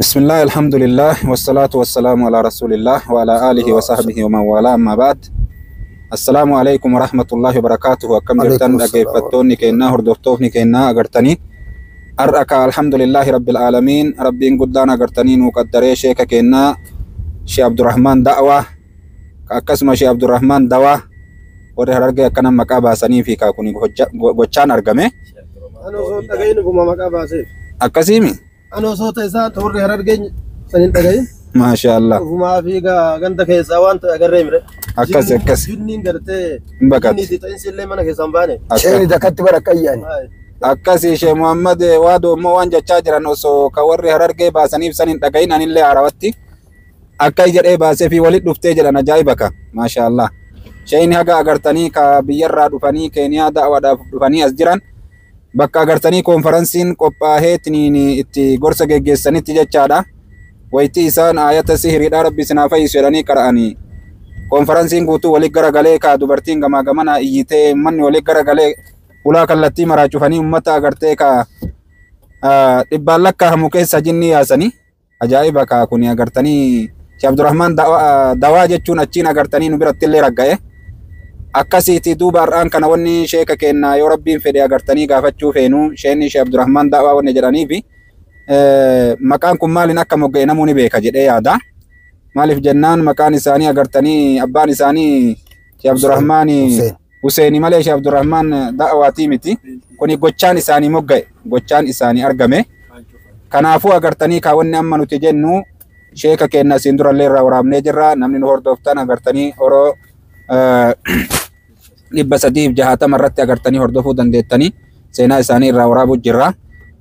Bismillah, alhamdulillah, wassalatu wassalamu ala rasulillah wa ala alihi wa sahbihi wa man wala, amma ba'd. Assalaamu alaikum wa rahmatullahi wa barakatuhu. Akkam jirtan dhaggeeffattoonni keenyaa, hordoftoonni keenyaa agartanii. Har'a ka alhamdulillahi rabbil aalamiin, rabbiin guddaan agartanii nuu qaddaree sheeka keenyaa Shee Abdurrahmaan Da'waa, akkasuma Shee Abdurrahmaan Dawaa, warri Harargee akkana maqaa baasanii fi kaa kun gochaan argame. Ani osoo hin dhagahin ufuma maqaa baaseef. Akkasiimi? Ani osoo ta'e isaa warri Harargee san hin dhagahin. Maasha Allah. Ufumaa fi ganda keessaa waan ta'e agarree mire. Akkas akkas. Jinniin gartee. Hin baqatu. Jinniiti ta'insi illee mana keessaa hin baane. Sheeni takkatti bara qayyani. Akkasii Shee Muhammad Waadoo immoo waan jechaa jiran osoo ka warri Harargee baasaniif san hin dhagahin anillee haarawatti akka jedhee baasee fi walit dhuftee jedhan ajaa'iba ka. Maasha Allah. Sheeyni haga agartanii ka biyyarraa dhufanii Keeniyaa da'waadhaaf dhufanii as jiran bakka agartanii koonfaransiin qophaaheetiin itti gorsa geggeessanitti jechaadha. Wayitii isaan aayata sihiriidhaa rabbi isin haa fayyisu jedhanii qara'anii. Koonfaransiin guutuu walit garagalee ka dubartiin gamaa gamanaa iyyitee manni walit garagalee ulaa kallattii maraa cufanii uummata agartee ka dhibbaan lakkaa'amu keessa jinni yaasanii. Ajaa'iba ka kuni agartanii Shee Abdurrahmaan Dawaa jechuun achiin agartanii nu biratti illee ragga'e. Akkasiiti duuba har'aan kana wanni sheeka keenna yoo rabbiin fedhe agartanii gaafachuu feenu sheenni Shee Abdurrahmaan Dawaa wanni jedhanii fi maqaan kun maaliin akka mogga'e namuu ni beeka jedhee yaada. Maaliif jennaan maqaan isaanii agartanii abbaan isaanii Shee Abdurrahmaan Huseeni malee Shee Abdurrahmaan Da'waatii miti. Kuni gochaan isaanii mogga'e, gochaan isaanii argame. Kanaafuu agartanii kaawwanni amma nuti jennu sheeka keenna asiin durallee irraa waraabnee jirra. Namni nu hordoftan agartanii horoo 360 irratti agartanii hordofuu dandeettanii seenaa isaanii irraa waraabuu jirra.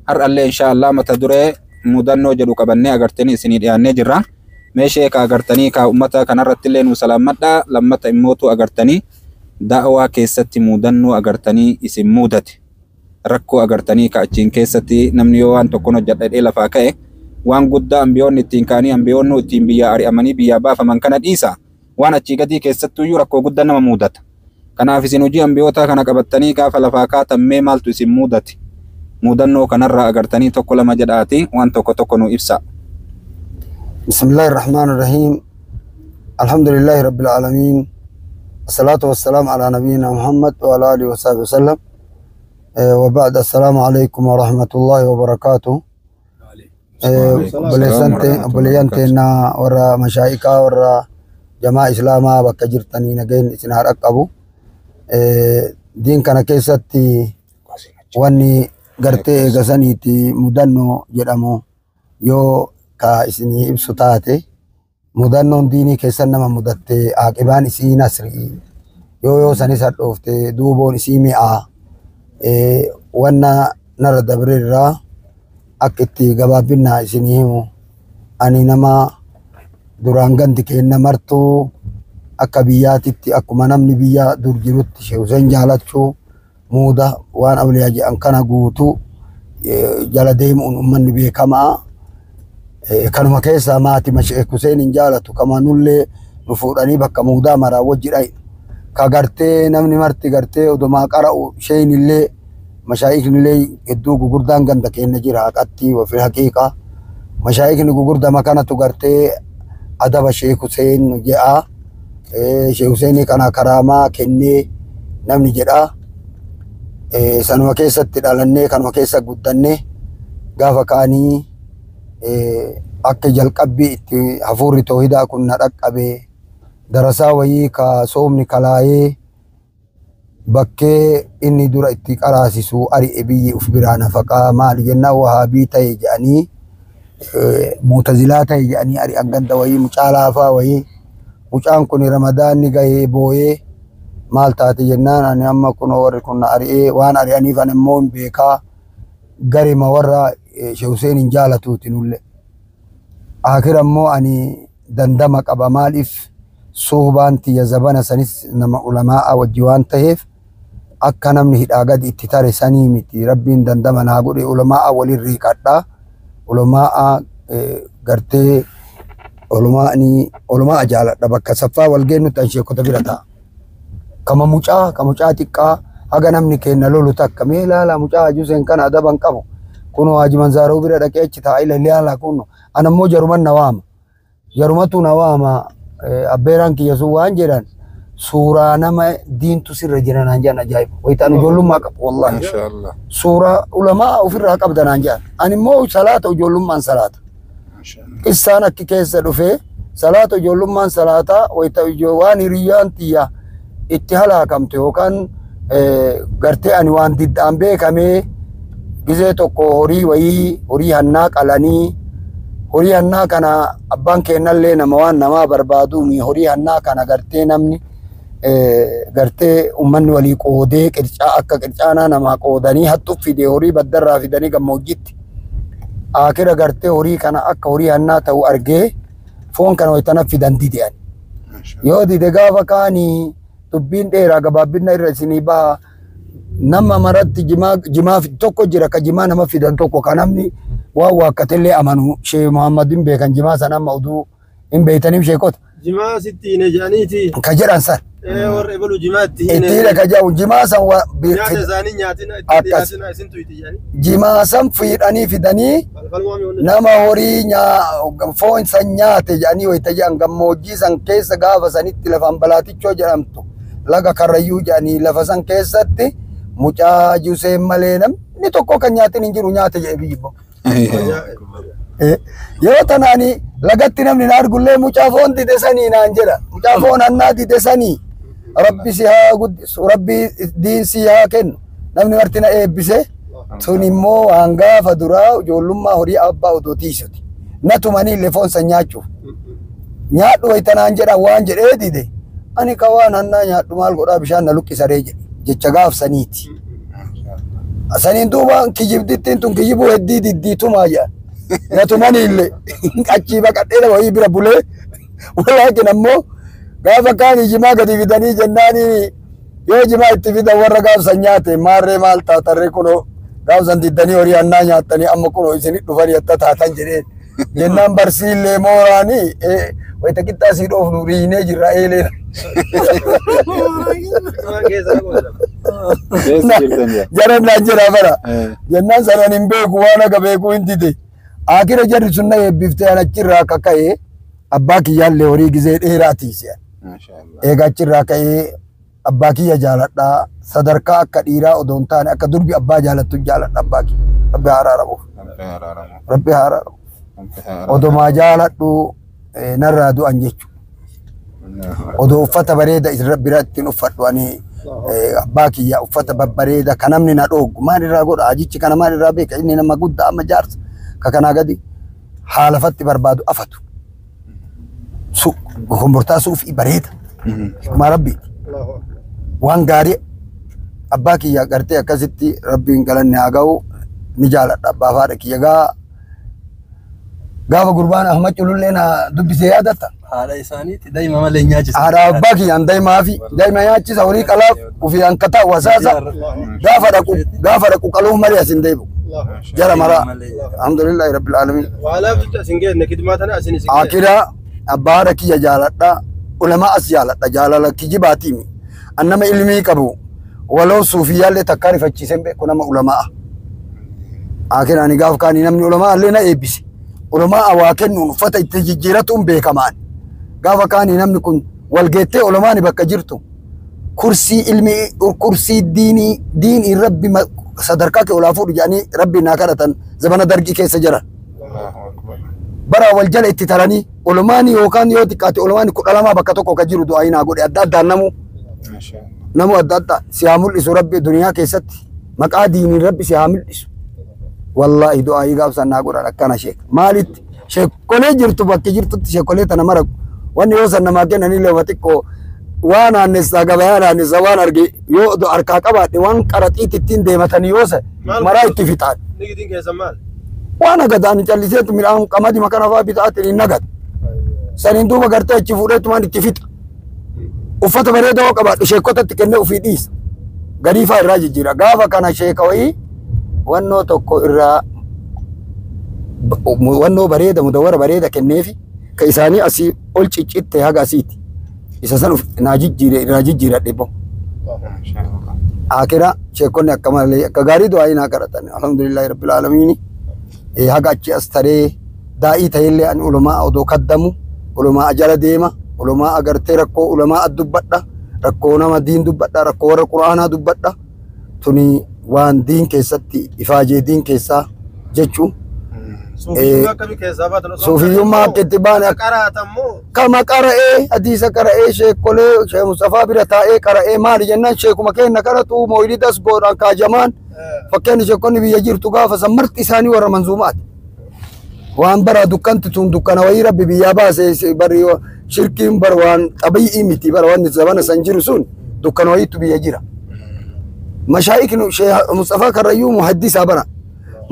Har'allee inshaallah mata duree mudannoo jedhu qabannee agartanii isinii dhiyaannee jirra. Mee sheeka agartanii kaa uummata kanarratti illee nu salaammadha. Lammata immootu agartanii da'waa keessatti mudannoo agartanii isin mudate. Rakkoo agartanii ka achiin keessatti namni yoo waan tokkoon hojjedha jedhee lafaa ka'e waan guddaa ambiyoonni ittiin ka'anii ambiyoonni ittiin biyyaa ari'amanii biyyaa baafaman kana dhiisa. Waan achii gadii keessattuyyuu rakkoo guddaa nama mudata. Kanaaf isin hojii ambiyootaa kana qabattanii gaafa lafaa kaatan mee maaltu isin mudate? Mudannoo kanarraa agartanii tokko lama jedhaati waan tokko tokko nu ibsa. Bismillahirrahmanirrahim. Alhamdulillahi rabbil alamin. Assalatu wassalamu ala nabiyyina Muhammad wa ala alihi wa sahbihi wasallam. Wa ba'd, assalamu alaikum wa rahmatullahi wa barakatuh. Obboleeyyan teennaa warra mashaa'ikaa warra jamaa islaamaa bakka jirtanii nageen isin haa dhaqqabu. Diin kana keessatti wanni gartee eegasaniiti mudannoo jedhamu yoo ka isinii ibsu taate mudannoon diinii keessan nama mudatte aaqibaan isii nasrii yoo sanis hadhoofte duuboon isii mi'aa. Wanna narra dabre irraa akka itti gabaabbinaa isinii himu ani nama duraan gandi keenna martuu akka biyyaatitti akkuma namni biyya dur jirutti Shee Hussein jaalachuu muuda waan awliyaa jedhan kana guutuu jala deemuun uummanni beekamaa. Kanuma keessaa maatima Shee Hussein hin jaalatu kama nullee nu fuudhanii bakka muudaa maraa wajji dhayi. Ka gartee namni marti gartee odomaa qara'u sheen illee mashaayikni illee hedduu gugurdaan ganda keenya jira haqatti wa fil haqiiqa. Mashaayikni gugurdama kanatu gartee adaba Shee Hussein jedha. Shee Hussein kana karaamaa kennee namni jedha. Sanuma keessatti dhalannee kanuma keessa guddannee gaafa kaanii akka jalqabbii itti hafuurri toohidaa kun na dhaqqabe darasaa wayii ka soomni kalaayee bakkee inni dura itti qaraasisu ari'e biyyi uf biraa nafaqaa maali jennaan wahaabii ta'e jedhanii muutazilaa ta'e jedhanii ari'an ganda wayii mucaa laafaa wayii mucaan kun ramadaanni gahee booyee maal taate jennaan ani amma kunoo warri kun na ari'ee waan ari'aniif ani immoo hin beekaa garima warra Shee Hussein hin jaalatuuti nulle. Akira immoo ani dandama qaba maaliif suhbaan tiyya zabana sanis nama ulamaa'a wajji waan ta'eef akka namni hidhaa gadi itti tare sanii miti rabbiin dandama naa godhe ulamaa'a waliin riiqadha. Ulamaa'a gartee ulamaa'a jaaladha bakka saffaa wal geennutti an sheekota bira ta'a. Kama mucaa ka mucaa xiqqaa haga namni kenna lolu takka mee ilaala mucaa Hajji Hussein kana adaban qabu. Kunoo Haji Manzaaroo bira dhaqee achi taa'ee ilaala kunoo. Ana immoo jaruman na waama. Jarumatu na waama. Abbeeraan kiyya sun waan jedhan suuraa nama diintu sirra jira naan jedhan ajaa'iba. Wayitaan ijoollummaa qabu wallaahi. Maashaallah. Suuraa ulamaa ofirraa qabda naan jedhan. Ani immoo salaata ijoollummaan salaata. Maashaallah. Qissaan akki keessa dhufee salaata ijoollummaan salaataa wayita waan hiriyyaan tiyya itti halaakamte yookaan gartee ani waan diddaan beekamee gizee tokko horii wayii horii hannaa qalanii horii hannaa kana abbaan keennallee nama waan namaa barbaaduumi horii hannaa kana gartee namni gartee uummanni walii qoodee qircaa akka qircaanaa namaa qoodanii hattu fide horii baddarraa fidanii gammoojjitti. Akira gartee horii kana akka horii hannaa ta'u argee foon kana wayitana fidan dide ani. Yoo dide gaafa kaanii dubbiin dheeraa gabaabbina irra isinii baha nama maratti jimaa jimaa tokko jira ka jimaa nama fidan tokko ka namni waan waakkatellee amanu Shee Muhammadin beekan jimaa sana amma oduu hin beeytaniif sheekota Jimaa sitti hine jedhaniiti. ka jedhan san Warra ebalu jimaa itti hine. itti hidha ka jedhu jimaa san Nyaata isaanii nyaatina itti Akkas. dhiyaatina isintu itti jedhanii. Jimaa san fiidhanii fidanii Falfalmaa mi'oonni. Nama horii foon san nyaate jedhanii wayita jedhan gammoojjii san keessa gaafa sanitti lafaan balaatichoo jedhamtu laga karrayyuu jedhanii lafa san keessatti mucaa Juseen malee namni tokko kan nyaatin hin jiru nyaate jedhe biyyi immoo. Yoo tanaani lagatti namni na argullee mucaa foon dide sanii naan jedha. Mucaa foon hannaa dide sanii. Rabbi si haa guddisu, Rabbi diin si haa kennu. Namni marti na eebbise. Sun immoo waan gaafa duraa ijoollummaa horii abbaa odoo tiisuti. Na tumanii illee foon san nyaachuuf. Nyaadhu wayita naan jedha waan jedhee dide. Ani ka waan hannaa nyaadhu maal godhaa bishaan na luqqisaree jedhe. Jecha gaaf saniiti. Saniin duuba kijibdittiin tun kijibuu heddii diddiitumaa jedha. Na tumanii illee achii baqadhee wayii bira bulee. Walaakin ammoo gaafa kaan jimaa gadi fidanii jennaanii yoo jimaa itti fidan warra gaafsan nyaate maarree maal taatarree kunoo gaafsan diddanii horii hannaa nyaattanii amma kunoo isinit dhufanii atta taatan jedheen. Jennaan barsiillee mooraanii wayita qixxaa sii dhoofnu riinee jirra eelee. Jimaa keessa qoodama. Keessa jirtan jaa. Jaran naan jedha bara. Jennaan sanan hin beeku waan aga beekuu hin dide. Akira jarri sun na eebbiftee an achirraa akka ka'ee abbaa kiyyaallee horii gizee dheeraa tiise. Maashaallah. Egaa achirraa ka'ee abbaa kiyya jaaladhaa sadarkaa akka dhiiraa odoo hin taane akka durbi abbaa jaalattu jaaladha abbaa kiyya. Rabbi haa araaramuuf. Rabbi haa araaramu. Rabbi haa araaramuuf. Rabbi haa araaramu. Odomaa jaaladhu narraa du'an jechuudha. Odoo uffata bareeda irra bira ittiin uffadhu ani abbaa kiyya uffata babbareeda kan namni na dhooggu maal irraa godha hajichi kana maal irraa beeka inni nama guddaa amma jaarsa ka kanaa gadi haalafatti barbaadu afatu. Kombortaa suufii bareeda. Hikmaa rabbiiti. Allahu akbar. Waan gaarii abbaa kiyya gartee akkasitti rabbiin galanni haa ga'u ni jaaladha abbaa fi haadha kiyya gaa gaafa gurbaan Ahmad Culullee na dubbisee yaadatta. Haadha isaaniitti daa'ima malee nyaachisa. Haadha abbaa kiyyaan daa'imaa fi daa'ima nyaachisa horii qalaa ofii hankataa wasaasa gaafa dhaqu qaluuf malee as hin deebi'u. Jara maraa alhamdulillahi rabbil aalamiin. Waalaaf jecha isin geenne kidmaa tana isin isin geenne. Akira abbaa haadha kiyya jaaladha ulamaa as jaaladha jaalala kijibaatiimi. An nama ilmii qabu waloo suufiyyaallee takkaan rifachiiseen beeku nama ulamaa. Akira ani gaaf kaanii namni ulamaa illee na eebbise. Ulamaa waa kennuun uffata itti jijjiiratuun beekamaan. Gaafa kaanii namni kun walgeettee ulamaan bakka jirtu kursii ilmii kursii diinii diinii rabbi sadarkaa kee olaa fuudhu jedhanii rabbi naa kadhatan zamana dargii keessa jiran. Allahu akbar. Bara wal jala itti taranii olumaani yookaan yoo xiqqaate olumaani 12 bakka tokko kan jiru du'aa naa godhe adda addaan namu Maashaallah. namu adda adda si haa mul'isu rabbi duniyaa keessatti maqaa diiniin rabbi si haa mul'isu. Wallaahi du'aa gaafsan naa godhan akkana sheek maalitti sheekolee jirtu bakki jirtutti sheekolee tana mara wanni yoo san namaa kennanii lama xiqqoo waan aannessaa gabayaa naannessaa waan arge yoo harkaa qabaadhe waan qaraxiitti ittiin deematanii yoo san Maal maraa godhu? Itti fixaan. Nigitiin keessan maal? Waan agadaan calliseetu midhaan qamadii makana fa'aa bitaatiin hin nagadu. Saniin duuba gartee achi fuudheetumaan itti fixa. Uffata bareedaa yoo qabaadhu sheekotatti kennee ofii dhiisa. Garii fa'aa irraa jijjiira. Gaafa kana sheeka wayii wannoo tokko irraa wannoo bareeda mudawwara bareeda kenneefi ka isaanii asii ol ciccitte haga asiiti. Isa san naa jijjiire irraa jijjiiradhe boo. Akira sheekonni akka malee akka gaarii du'aa naa kadhatan. Alhamdulillahi rabbil aalamiin. Haga achi as taree daa'ii ta'ellee ani ulamaa odoo kaddamu ulamaa jala deema ulamaa agartee rakkoo ulamaa dubbadha rakkoo nama diin dubbadha rakkoo warra quraanaa dubbadha tuni waan diin keessatti ifaajee diin keessaa jechuu. Suufiyyummaa akkamii keessaa baatan osoo Suufiyyummaa akka itti baane Qaraatammoo kama qara'ee hadiisa qara'ee sheekolee Sheekh Mustafaa bira taa'ee qara'ee maali jennaan sheekuma keenya kadhatu mooyilidas godhan kaajamaan fakkeenyi sheekonni biyya jirtu gaafa san marti isaanii warra manzuumaati. Waan bara dukkanti tun dukkana wayii rabbi biyyaa baase bari shirkiin bar waan xabii'ii miti bara wanni zabana san jiru sun dukkana wayiitu biyya jira. Mashaayikni Sheekh Mustafaa Karrayyuu muhaddisa bara.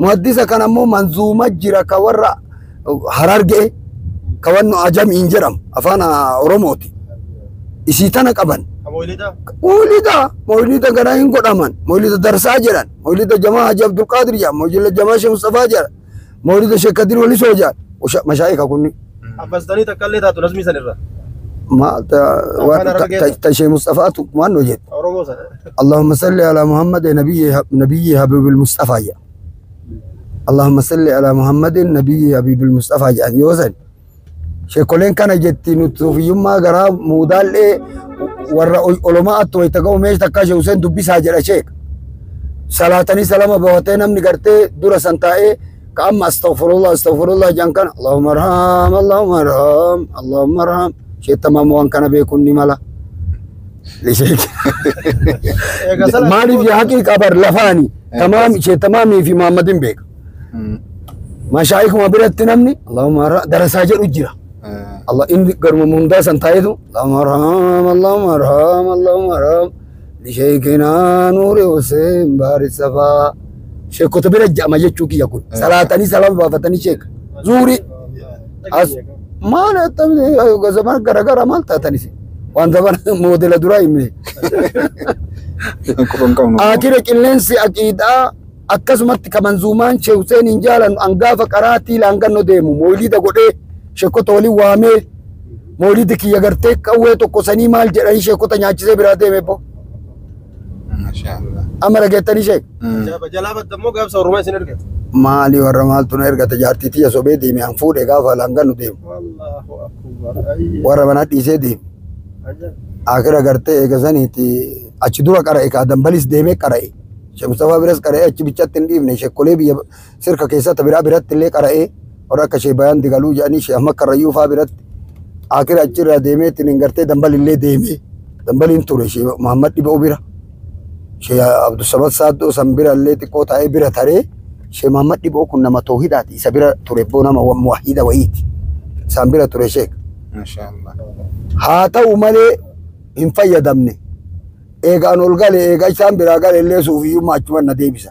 Muhaddisa kan ammoo manzuuma jira ka warra Harargee ka wannu ajamiin jedhamu afaan Oromooti. Isii tana qaban. Moolida. Moolida moolida kana hin godhaman moolida darsaa jedhan moolida jamaa Haji Abdulqaadir jedhan moolida jamaa Sheekh Mustafaa jedhan moolida Sheekh Kadir Walisoo jedhan mashaayika kunni. Abbastanii takka illee taatu nasmii sanirra. Maal ta Sheekh Mustafaatu waan nu jedhe. Oromoo sana. اللهم صل على محمد نبي حبيب المصطفى يا اللهم صل على محمد نبي حبيب المصطفى يا يوسن شيكولين كان جتي نتوفيما غرا مودال ور علماء تو يتقو ميش تكا حسين دبي ساجر شيخ صلاتني سلام بوته نم نغرتي دور سنتاي كام استغفر الله استغفر الله جان كان اللهم ارحم اللهم ارحم اللهم ارحم شيخ تمام وان كان بيكون نملا لشيخ maaliif yaa haqiiqa bar lafaani tamaam ishee tamaamii fi Muhammadin beeka. Mashaayikuma biratti namni Allahumma darasaa jedhu jira. Allah inni garuma hundaa san taa'etu Allahumma arham Allahumma arham Allahumma arham lisheekinaa nuuri Hussein baari safaa. Sheekota bira ja'ama jechuu kiyya kun salaatanii salaama baafatanii sheeka zuuri as maal zaman garagara maal taatanis waan zaman moodela duraa himne. Akira qilleensi aqiidaa akkasumatti ka manzuumaan Sheekh Hussein hin jaalannu angaafa qaraatii laangannoo deemu moolida godhee sheekota waliin waamee moolidi kiyya gartee qawwee tokko sanii maal jedhanii sheekota nyaachisee biraa deeme bo. Amma dhageettanii sheek. Jalaa badda immoo gaafsa Oromoo isin ergate. Maali warra maaltu na ergate jaartii tiyya sobee deeme an fuudhe gaafa laangannu deemu. Allahu akbar. Warra mana dhiisee deeme. Akira gartee eegasaniiti achi dura qara'e kaa dambalis deemee qara'e. Sheekh Mustafaa biras qara'e achi bichatti hin dhiifne sheekkolee biyya sirka keessatti biraa biratti illee qara'e warra akka Sheekh Bayaan Digaluu jedhanii Sheekh Ahmad Karrayyuu faa biratti akira achirraa deemee ittiin hin gartee dambalillee deemee dambaliin ture Sheekh Muhammad Dhiboo bira. Sheekh Abdulsamad Saaddoo san bira illee xiqqoo taa'ee bira taree Sheekh Muhammad Dhiboo kun nama toohidaati isa bira ture boo nama muwahida wayiiti isaan bira ture sheek. Haa ta'u malee hin fayyadamne. Eegaan ol gale eega isaan biraa gale illee suufiyyummaa achuma na deebisa.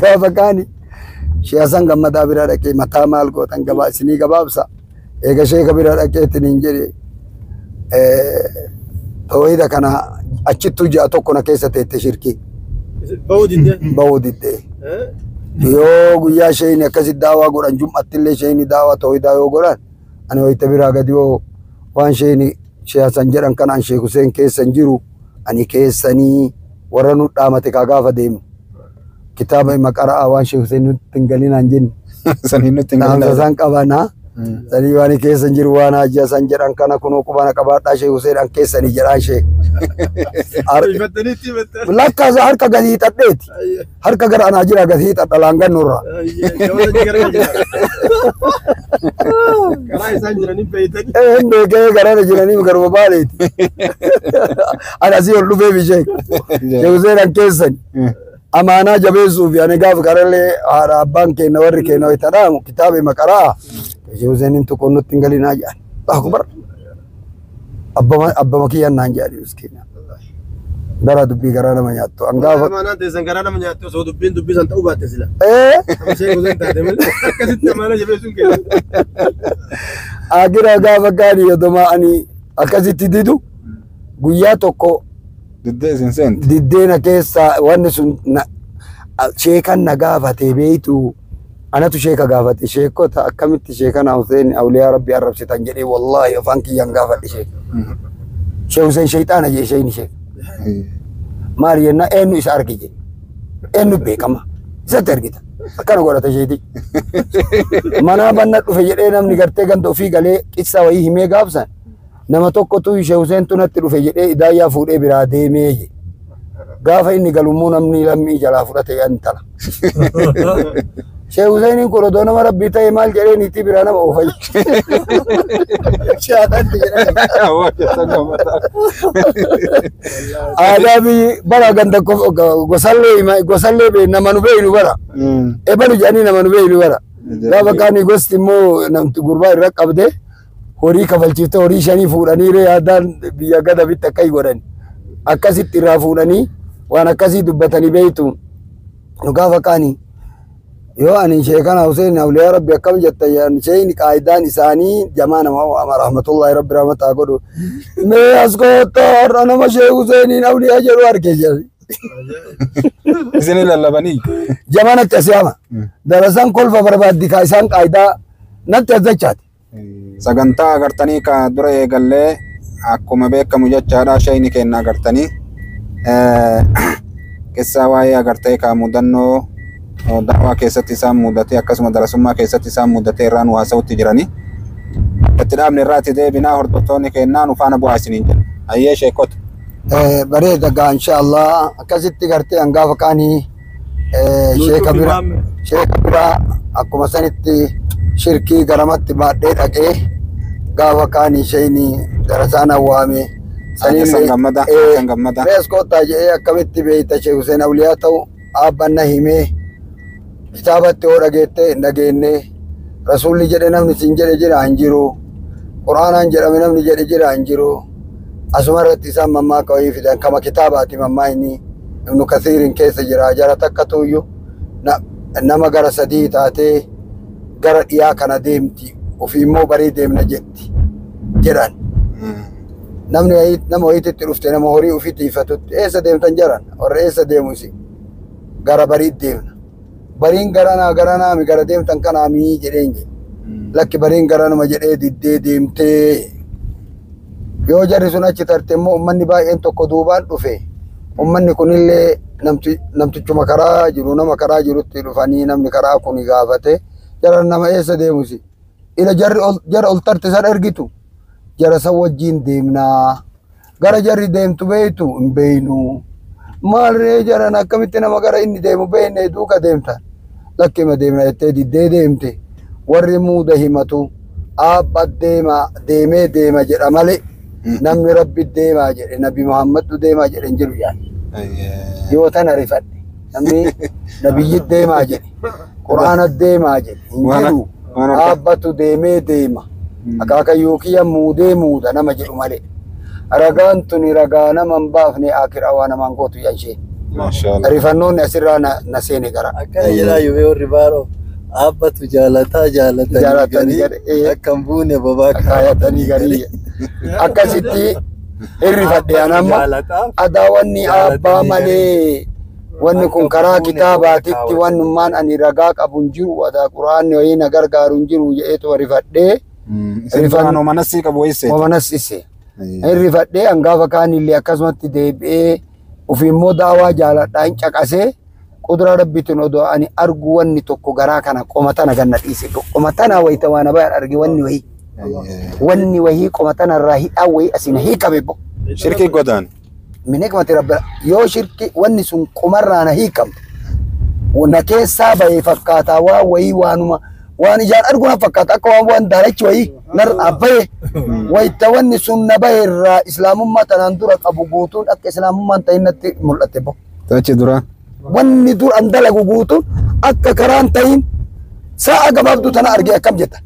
Gaafa kaani Sheekh Hasan Gammadaa biraa dhaqee mataa maal gootan gabaa isinii gabaabsa. Eega sheeka biraa dhaqee ittiin hin jedhe toohida kana achittuu ji'a tokko na keessa teette shirkii Bahuu diddee. bahuu diddee. Yoo guyyaa sheeyni akkasitti daawaa godhan jum'atti illee sheeyni daawaa toohidaa yoo godhan ani wayita biraa gadi yoo waan sheeyni Sheekh Hasan jedhan kanaan Sheekh Hussein keessa hin jiru ani keessanii warra nu dhaamate kaa gaafa deemu kitaaba hima qara'aa waan Sheekh Hussein nutti hin galinaan jenne Saniin nutti hin dhaamsa galin. isaan qabanaa sanii waan keessa hin jiru waan Hajji Hasan jedhan kana kunoo qubana qabaadhaa Sheekh Hussein an keessanii jedhaan Sheekh. Ifattanii itti himattan. Lakkaasa harka gadi hiixadheeti harka gara anaa jira gadi hiixadha laangannurraa. Karaa isaan jiranii beeytanii. Hin beekee garana jiranii garuma baaleeti. Ani asii ol dhufee fi sheek. Sheekh Hussein an keessani. Amaanaa jabeessuu fi ani gaafa karallee haadha abbaan keenya warri keenya wayita dhaamu kitaaba hima qaraa. Sheekh Hussein tokko nutti hin galinaa jedhan. Allahu akbar. Abbama kiyyaan naan jedhani miskiina. Gara dubbii garaa nama nyaattu. An gaafa. Amaanaan teessan garaa nama nyaattu osoo dubbiin dubbisan ta'uu baatte sila. Ee Sheekh Hussein taate malee akkasitti amaana jabeessuun keessa. Akira gaafa gaanii yodomaa ani akkasitti didu guyyaa tokko Diddee isin seente. diddeena keessa wanni sun sheekan na gaafate beeytu anatu sheeka gaafate sheekota akkamitti sheekana Hussein awliyaa rabbi arrabsitan jedhee wallaahi afaan kiyyaan gaafadhe sheeka. Sheekh Hussein shayxaana jee sheeyni sheekh. Maal jenna eenyu isa arge jedhe. Eenyu beekama. Isatti argita. Akkana godhata sheetii. Mana banna dhufe jedhee namni gartee ganda ofii galee qissa wayii himee gaafsan nama tokkotu Sheekh Hussein tunatti dhufe jedhee idaayyaa fuudhee biraa deemee jedhe. Gaafa inni galummoo namni lammii jalaa fudhate intala. Sheekh Husseiniin kun odoo nama rabbii ta'e maal jedhee niitii biraa nama oofa jedhe. Shaadatti jedhanii. Aadaa biyyi bara ganda gosallee gosallee nama nu beeynu bara. Ebalu jedhanii nama nu beeynu bara. Gaafa kaanii gosti immoo namti gurbaa irra qabde horii kafalchiifte horii shanii fuudhanii ree aadaan biyya gada bitti akka godhan. Akkasitti irraa fuudhanii waan akkasii dubbatanii beeytu. Nu gaafa kaanii yoo ani sheekana Hussein awliyaa rabbi akkam jetta yaan sheeyni qaayidaan isaanii jamaa nama waama rahmatullahi rabbi rahmataa godhu. Mee as koottaa har'a nama Sheekh Husseiniin awliyaa jedhu arge jedhe. Isin lallabanii. Jamaa natti as yaama. Darasaan kolfa barbaaddi kaa isaan qaayidaa natti as dachaate. Sagantaa agartanii ka dura eegallee akkuma beekamu jechaadha sheeyni keenya agartanii. Qissaa waa'ee agartee ka mudannoo da'waa keessatti isaan mudatee akkasuma darasummaa keessatti isaan mudatee irraa nu haasa'utti jirani. Itti dhaabne irraatti deebinaa hordoftoonni kennaa nu faana bu'aa isiniin jedha. Hayyee sheekota. Bareeda gaa inshaallah akkasitti gartee hangaafa kaanii sheeka bira sheeka biraa akkuma sanitti shirkii garamatti baadhee dhaqee gaafa kaanii sheeyni darasaan awwaame. San gammada. San gammada. Rees koottaa jedhee akkamitti beeyta Sheekh Hussein Awliyaa ta'u aabbanna himee kitaabatti yoo dhageette hin dhageenne rasuulli jedhe namni siin jedhe jira hin jiru quraanaan jedhame namni jedhe jira hin jiru asuma irratti isaan mammaaka wayii fidan kama kitaabaati mammaa inni Ibnu Kasiirin keessa jira jara takka tuyyuu nama gara sadii taatee gara dhiyaa kana deemti ofii immoo barii deemna jetti jedhan. Namni wayii nama wayiitti dhufte nama horii ofii tiifatutti eessa deemtan jaran warra eessa deemu isin gara barii deemna. Bariin garanaa garanaami gara deemtan kanaami jedheen jedhe. Lakki bariin garanuma jedhee diddee deemtee yoo jarri sun achi tarte immoo uummanni baay'een tokko duubaan dhufe uummanni kunillee namtichuma karaa jiru nama karaa jirutti dhufanii namni karaa kun gaafate jaran nama eessa deemusi ila jarri jara ol tarte san argitu jara san wajjiin deemnaa gara jarri deemtu beeytu hin beeynu. Maal ree jaran akkamitti nama gara inni deemu beekne duuka deemtan lakkima deemna jettee diddee deemte warri muuda himatu aabba deema deemee deema jedha malee namni rabbi deemaa jedhe nabi Muhammadtu deemaa jedhe hin jiru yaani. Yoo tana rifadhe namni nabiyyi deemaa jedhe quraana deemaa jedhe hin jiru aabbatu deemee deema akaakayyuu kiyya muudee muuda nama jedhu malee. Ragaan tuni ragaa nama hin baafne akiraa waa namaan gootu yaanshee. Rifannoonni asirraa na seene gara. Akkana jedhaa yubee warri baaroo aabbatu jaalataa jaalatanii garii akka hin buune bobaa kaayatanii garii. Akkasitti hirrifadhe an amma adawanni aabbaa malee wanni kun karaa kitaabaatitti wannummaan ani ragaa qabu hin jiru adaa quraanni wayii na gargaaru hin jiru jedheetu rifadhee. Rifannoo manassii qabu wayii Manassise. Hirrifadhee hangaafa kaanillee akkasumatti deebi'ee ofii immoo daawaa jaaladhaa hin caqasee quduraa rabbiitiin odoo ani argu wanni tokko garaa kana qoma tana ganna dhiise qoma tana wayita waan abayaan arge wanni wayii wanni wayii qoma tana irraa hidhaa wayii asiin hiikame bo. Shirkii godaan. Min hikmati rabbi yoo shirki wanni sun qomarraa na hiikamte na keessaa bahee fakkaataa waa wayii waanuma waan ijaan argu na fakkaata akka waan waan daalachi wayii narraa bahe wayita wanni sun na bahe irraa islaamummaa tanaan dura qabu guutuun akka islaamummaan ta'in natti mul'atte bo. Tachi dura. Wanni dur an dalagu guutuun akka karaan ta'in sa'a gabaabduu tana arge akkam jetta.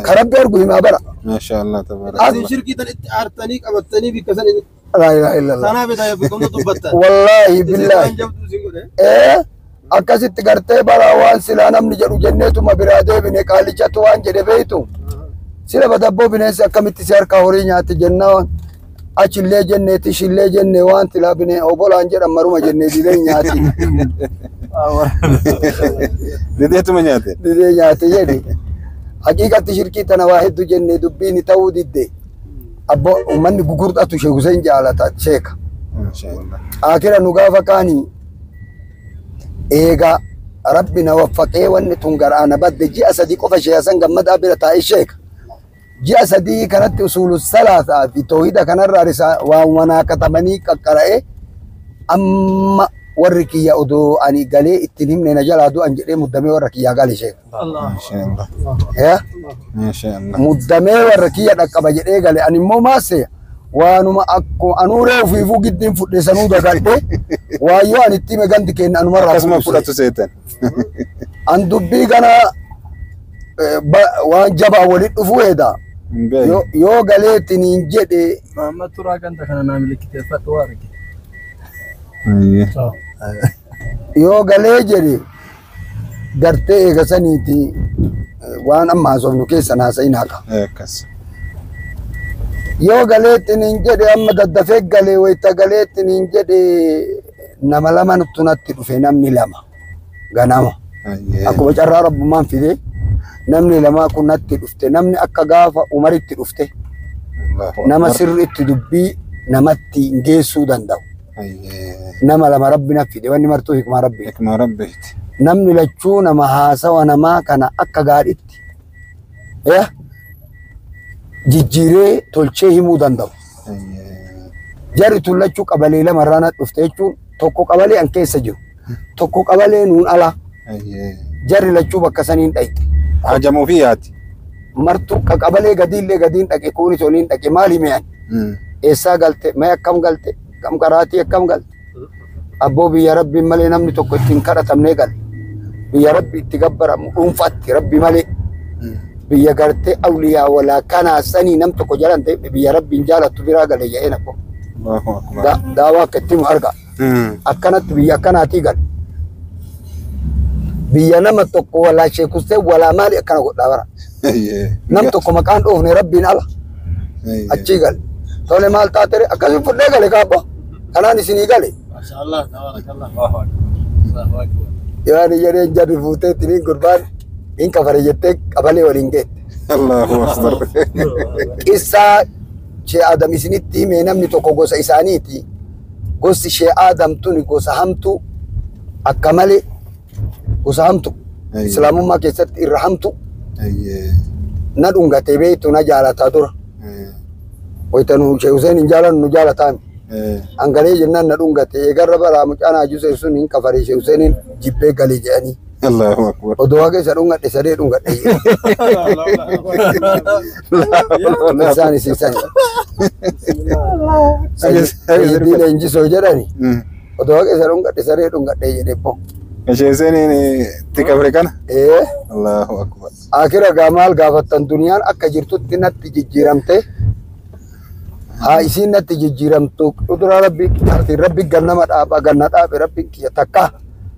Ka rabbi argu himaa bara. Maashaallah tabaaraka. Isin shirkii tan itti aartanii qabattanii bikka san Laa ilaaha illallah. sanaaf itaa beekamtu dubbattan. Wallaahi Isin billaahi. waan jabduu isin godhe. Akkasitti gartee bara waan silaa namni jedhu jenneetuma biraa deebine qaalichatu waan jedhe beeytu. Sila badabboo bineensi akkamitti si harkaa horii nyaate jennaan achillee jenne tishillee jenne waan silaa bine obolaan jedhan maruma jenne didee nyaati. Dideetuma nyaate. Didee nyaate jedhe. Haqiiqatti shirkii tana waa hedduu jenne dubbiin ta'uu didde. Abbo uummanni gugurdaatu Sheekh Hussein jaalata sheeka. Maashaallah. Akira nu gaafa kaanii eega rabbi na waffaqee wanni tun garaa na badde ji'a 3 qofa Sheekh Hasan Gammadaa bira taa'ee sheeka. Ji'a 3 kanatti usuulu salaasaa fi toohida kanarraa risaa waan wanaa katabanii qaqqara'ee amma warri kiyya odoo ani galee ittiin himne na jalaa du'an jedhee muddamee warra kiyyaa gale sheeka. Maashaallah. Yaa? Maashaallah. Muddamee warra kiyya dhaqqaba jedhee gale ani immoo maasee waanuma akkuma anuuree ofiifuu giddiin fudhe sanuu dagadhe waayyoo ani itti hime gandi kenna anumarraa Akkasuma fuudhu fudhatu seetan. An dubbii kana waan jabaa walit dhufuu heeda. Hin beeku. Yoo galeetiin jedhe Mahammad Turaa ganda kana naa milikkiteeffadhu waa arge. Yoo galee jedhe gartee eega saniiti waan amma haasofnu keessa haasa'in haqa. Akkas. Yoo galeetiin jedhe amma daddafee galee wayita galeetiin jedhe nama lama nutti natti dhufe namni lama ganama. Akkuma carraa rabbummaan fide namni lama kun natti dhufte namni akka gaafa Umaritti dhufte nama sirriitti dubbii namatti geessuu danda'u. Nama lama rabbi na fide wanni martuu hikmaa rabbi. Hikmaa rabbiiti. Namni lachuu nama haasawa namaa kana akka gaadhitti jijjiiree tolchee himuu danda'u. Jarri tun lachuu qabalee lamarraa na dhufte jechuun tokko qabalee an keessa jiru tokko qabalee nuun ala jarri lachuu bakka saniin dhayxe. Hajamuu fi yaati. Martuu qabalee gadiillee gadiin dhaqe kunis oliin dhaqe maal hime ani? Eessaa galte? Mee akkam galte? Akkam qaraatii akkam galte? Abboo biyya rabbiin malee namni tokko ittiin kadhatamnee gale. Biyya rabbi itti gabbaramu dhuunfaatti rabbi malee. Biyya gartee awliyaa walaa kanaa sanii nam tokko jalan ta'e biyya rabbiin jaalattu biraa gale jedheen abboo. Daawaa akka itti himu arga. Akkanatti biyya akkanaatii gale. Biyya nama tokko walaa sheekustee walaa maali akkana godhaa bara. Nam tokko maqaan dhoofne rabbiin ala achii gale. Tole maal taatere akkasii fudhee gale kaabba. Kanaan isinii gale. Maashaallah tabaarakallah. Allahu akbar. Allahu akbar. Yaani jedheen jarri fuutee ittiin gurbaan hin kafare jettee qabalee waliin geette. Allahu akbar. Qissaa Shee Adam isinitti himee namni tokko gosa isaaniiti. Gosti Shee Adam tuni gosa hamtu akka malee gosa hamtu. Islaamummaa keessatti irra hamtu. Na dhungatee beektu na jaalataa dura. Wayita nu Shee Hussein hin jaalannu nu jaalataami. Angalee jennaan na dhungate eegarra baraa mucaan Haajuu sun hin kafaree Shee Husseiniin jibbee galee jedhanii. Allahu akbar. Odoo haga isa dhungadhe sadee dhungadhe. Isaan isiisan. Sayyidii leenjisoo jedhani. Odoo haga isa dhungadhe sadee dhungadhe jedhe bo. Shee Husseiniin itti kafare kana? Allahu akbar. Akira gaa maal gaafattan duniyaan akka jirtutti natti jijjiiramte. Haa isiin natti jijjiiramtu kuduraa rabbi rabbi gannama dhaaba ganna dhaabe rabbi kiyya takka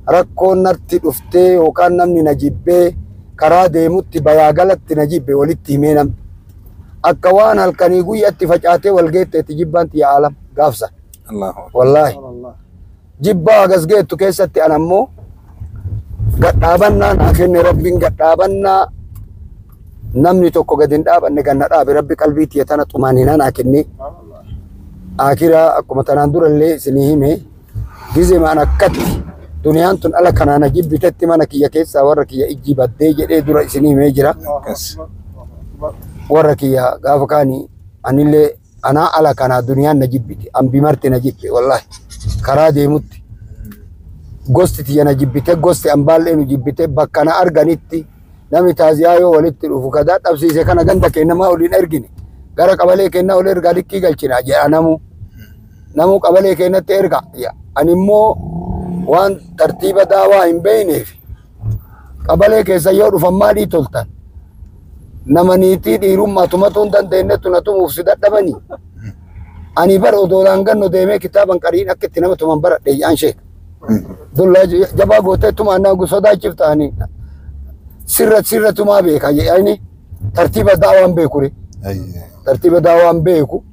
rakkoon natti dhuftee yookaan namni na jibbee karaa deemutti bayaa galatti na jibbe walitti himee namni akka waan halkanii guyyaatti facaatee wal geetteetti jibbaan tiyya alam gaafsa. Wallaahi jibbaa hagas geettu keessatti an ammoo gadhaabannaa naa kenne rabbiin gadhaabannaa namni tokko gadi hin dhaabanne ganna dhaabe rabbi qalbii tiyya tana xumaaninaa naa kenne. Akira akkuma tanaan durallee isinii hime gizee maan akkatti duniyaan tun ala kanaa na jibbitetti mana kiyya keessaa warra kiyya ijji baddee jedhee dura isinii himee jira. Warra kiyya gaafa kaanii anillee anaa ala kanaa duniyaan na jibbite ambi marte na jibbe wallaahi karaa deemutti gosti tiyya na jibbite gosti ambaallee nu jibbite bakka na arganitti namni taaziyaa yoo walitti dhufu kadaa dhabsiise kana ganda kennamaa oliin ergine gara qabalee kennaa ol ergaa likkii galchina jedha namu. Namu qabalee kennatti erga. Ani immoo waan tartiiba daawaa hin beekneef qabalee keessa yoo dhufan maalii toltan? Nama niitii dhiirummaa tumatuu hin dandeenyetu na tumuuf si dadhabanii. Ani bara odoo laanganno deemee kitaaban qariin akka itti nama tuman baradhe jedhan sheeka. Dullaa jabaa gootee tumaan naa sodaachifta ani sirra sirra tumaa beeka jedhani tartiiba daawaan beekure. Tartiiba daawaan beeku.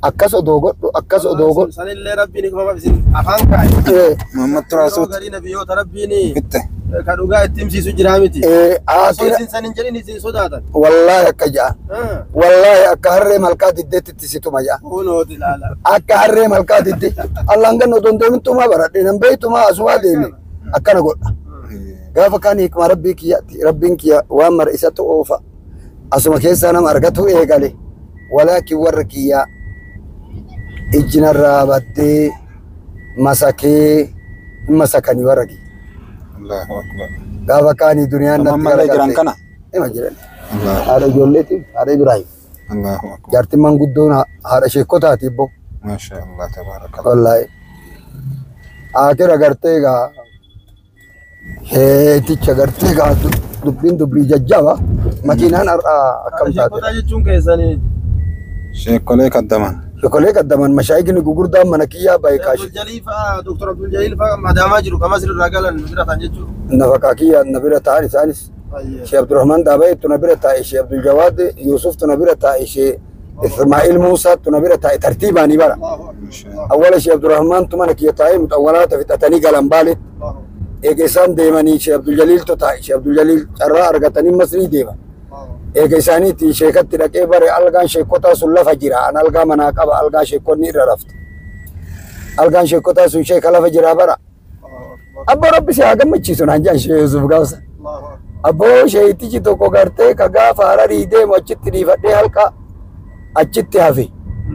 Akkas odoo godhu akkas odoo godhu. Sanillee rabbiin hikma isin afaan kaa'e. Muhammad Turaa Yeroo suuti. garii nabiyyoota rabbiin Bitte. Ka dhugaa itti himsiisu jira miti. Osoo isin san hin jedhin isin sodaatan. Wallaahi akka ja'a. Wallaahi akka harree malkaa diddeetti itti situma ja'a. Kunooti ilaala. Akka harree malkaa didde. Allaan ganna otoo hin deemin tumaa baradhe nan beeytumaa asumaa deeme akkana godha. Gaafa kaan hiikmaa rabbii kiyyaatti rabbiin kiyya waan mara isatu oofa. Asuma keessaa nama argatu eegale. Walaakin warra kiyyaa ijjinarraa baddee masakee hin masakanii warra kiyya. Allahu akbar. Gaafa kaanii duniyaan natti Ammallee jiran kana? Ima jiran. Haadha ijoolleetiif haadha Ibraahim. Allahu akbar. Jaartiin manguddoon haadha sheekotaati ibbo. Maasha Allah tabaarakallah. Wallaahi. Akira gartee egaa heeticha gartee egaa dubbiin dubbii jajjaba. Makiinaan har'a akkam taate. Sheekotaa jechuun keessanii. Sheekolee kaddaman. Sheekolee kaddaman mashaayikni gugurdaan mana kiyyaa baay'ee kaashi. Abdul Jalil fa'aa Dr. Abdul Jalil fa'aa madaamaa jiru kamas irraa galan bira ta'an jechuudha. Nafaqaa kiyyaa na bira ta'an isaanis. Shee Abdurrahman Daabayeetu na bira taa'e, Shee Abdul Jawaad Yuusuftu na bira taa'e, Shee Ismaa'il Muusaatu na bira taa'e tartiibaanii bara. Awwala Shee Abdurrahmaantu mana kiyya taa'ee muxawwalaata fixatanii galan baaletti. Eega isaan deemanii Shee Abdul Jaliiltu taa'e, Shee Abdul Jaliil carraa argatanii Masrii deeman. Eega isaaniitti sheekatti dhaqee bare algaan sheekotaa sun lafa jira, an algaa manaa qaba, algaa sheekonni irra rafte. Algaan sheekotaa sun sheeka lafa jira bara. Abbaa Rabbi si haa gammachiisu naan jedhan Shee Yuusuf gaafsa. Abboo sheeyitichi tokko gartee ka gaafa Hararii deemu achitti dhiifadhee halka achitti hafe.